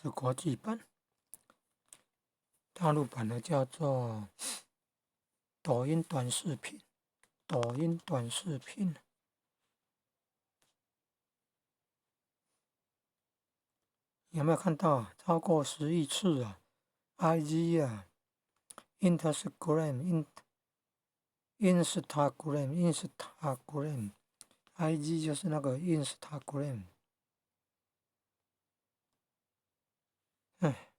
是國際版，大陸版的叫做抖音短視頻，抖音短視頻。有沒有看到超過10億次啊？IG 啊，Instagram、Instagram、Instagram，IG 就是那個 Instagram。唉。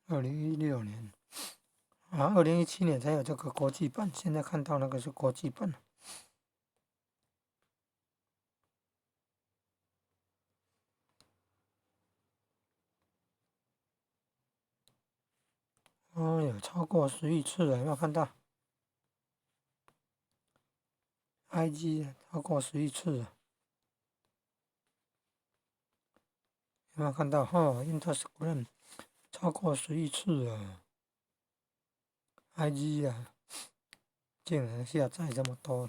2016年，啊，2017年才有這個國際版，現在看到那個是國際版。哎呦，超過10億次了，有沒有看到？IG 超過十億次了，有沒有看到？哈，Instagram 超過十億次啊！IG 啊，竟然下載這麼多，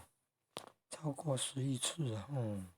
超過十億次啊！嗯。